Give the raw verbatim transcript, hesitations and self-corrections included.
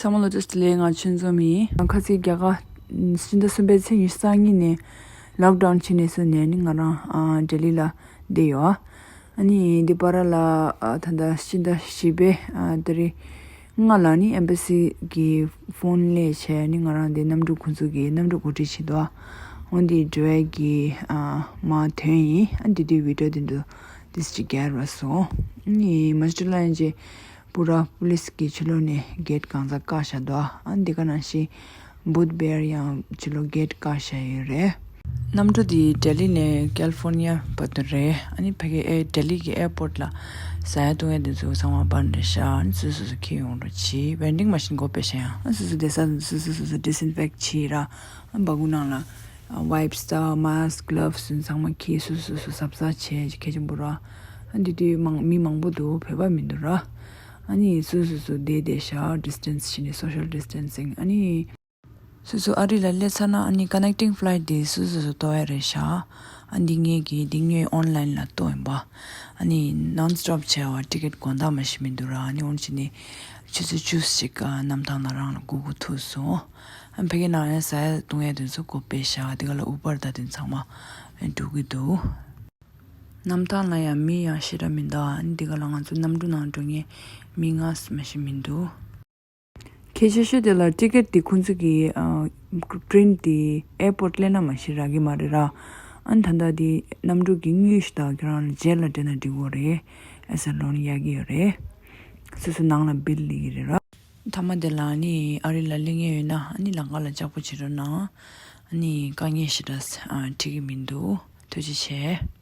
ཚང་མ་ལ་བཀྲ་ཤིས་བདེ་ལེགས། ང་ཆོས་འཛོམས་ཡིན། ཁ་སང་རྒྱ་གར་སྤྱི་ཟླ་གསུམ་པའི་ཚེས་ཉི་ཤུ་རྩ་གཉིས་ནས་ལོག་ཌའུན་བྱས་ནས་བཟུང་ནས་ནི་ང་རང་ཨ་ལྡི་ལི་ལ་བསྡད་ཡོད། ཨ་ནི་འདི་བར་ལ་ཨ་ད་ལྟ་སྤྱི་ཟླ་བཞི་པའི་ཨ་ཏ་རིག་ལྔ་ལ་ནི་ཨེམ་བྷ་སི་གི་ཕོན་སླེབས་བྱས་ནི་ང་རང་འདི་གནམ་གྲུ་ཁོང་ཚོ་གི་གནམ་གྲུ་གོ་སྒྲིག་བྱེད་དོ། འོན་ཏེ་འགྲོ་ཡ་གི་ཨ་མ་ཐོན་ཡིན། ཨ་འདི་དུས་བི་ཌི་ཡོ་འདི་འདུག་འདི་ཅི་རྒྱལ་བ་སོང་། ཨ་ནི་མ་ཅི་ལ་ཡང་རྗེས་པུ་ར་པུ་ལིས་ཀྱི་ཕྱི་ལོགས་ནས་གེ་ཊི་གང་ཚ་བཀག་བཞག་འདུག་ཨ་འདི་ག་ནང་བཞིན་བུད་བེར་ཡང་ཕྱི་ལོགས་གེ་ཊི་བཀག་བཞག་ཡོད་རེད། གནམ་གྲུ་འདི་ལྡི་ལི་ནས་ཀལ་ཧྥོར་ནི་ཡ་བར་དུ་རེད། ཨ་ནི་ཕ་གི་ཨེ་ལྡི་ལི་གི་ཨེར་པོར་ཊི་ལ་ཟ་ཡ་བཏུང་ཡ་འདི་ཚོ་ཚང་མ་སྦར་ནས་བཞག་ཨ་ནི་སོ་སོ་སོ་སོ་འཁྱེར་ཡོང་རོགས་གྱིས། ཝེན་ཌིང་མ་ཤིན་སྒོ་ཕྱེ་བཞག་ཡ། ཨ་སོ་སོ་བསྡད་ས་སོ་སོ་སོ་སོ་ཌི་སིན་ཕེག་བྱེད་ར། ཨ་སྦ་ཁུག་ནང་ལ་ཝའི་པི་སི་དང་མཱ་སི་ཀི་གི་ལབ་སི་ཚང་མ་འཁྱེར་སོ་སོ་སོ་སོ་གཟབ་གཟབ་བྱས་ཁྱེད་ཅན་པོ་ར། ཨ་འདི་དུས་མང་མི་མང་པོ་འདུག་བོད་པ་མི་འདུག་ར། ཨ་ནི་སོ་སོ་སོ་བསྡད་བསྡད་བཞག་ཌི་སི་ཊན་སི་བྱས་ནས་སོ་ཤལ་ཌི་སི་ཊན་སིང་། ཨ་ནི་སོ་སོ་ཨ་རི་ལ་སླེབས་ཚར་ན་ཨ་ནི་ཀ་ནེག་ཊིང་ཕ་ལའི་ཊི་འདི་སོ་སོ་སོ་གཏོང་ཡ་རེད་བཞག་ཨ་འདི་ངེད་ཀྱི་འདི་ངེད་ཨོན་ལའིན་ལ་གཏོང་ཡིན་པ། ཨ་ནི་ནོན་སི་ཊོབ་བྱས་པ་ཊི་ཀེ་ཊི་དགོང་དག་མ་ཤེས་མི་འདུག་ར། ཨ་ནི་འོན་ཅི་ནི་ཆུ་ཚོད་བཅུ་ཞིག་གནམ་ཐང་ལ་རང་ལ་སྒུག་དགོས་ཐུག་སོང་། ཨ་ཕ་གི་ནང་ཡང་ཟ་ཡ་བཏུང་ཡ་དེ་ཚོ་གོ་པས་བཞག་འདི་ག་ལ་ཨུ་བར་དང་དེ་ཚང་མ་འགྲོ་གི་འདུག་གནམ་ཐང་ལ་ཡང་མི་ཡང་ཞེ་དྲག་མི་འདུག་ཨ་ནི་འདི་ག་ལ་ང་ཚོ་གནམ་གྲུ་ནང་འགྲོ་མཁན་མི་ལྔ་མ་ཤེས་མི་འདུག་གལ་ཆེ་ཤོས་དེ་ལ་ཊི་ཀེ་ཊི་དེ་ཁོང་ཚོ་གི་ཨ་པི་རིན་ཊི་དེ་ཨེར་པོར་ཊི་སླེབས་ན་མ་གཞི་རག་གི་མ་རེད་ར། ཨ་ནི་ད་ལྟ་དེ་གནམ་གྲུ་གི་དངུལ་ཞིག་དང་ཁྱེད་རང་ལ་རྗེས་ལ་སྤྲད་ན་འགྲིག་གི་རེད། ཨེ་སི་ལོན་ཡག་གི་ཡོད་རེད། སོ་སོ་ནང་ལ་བིལ་སླེབས་ཀྱི་རེད་ར། མཐའ་མ་དེ་ལ་ཨ་ནི་ཨ་རི་ལ་སླེབས་མཁན་ཡོད་ན་ཨ་ནི་ལམ་ཁ་ལ་ལྕགས་པོ་བྱེད་རོགས་གནང་། ཨ་ནི་དཀའ་ངལ་ཞེ་དྲག་ཨ་འཕྲད་ཀྱི་མི་འདུག་ཐུགས་རྗེ་ཆེ།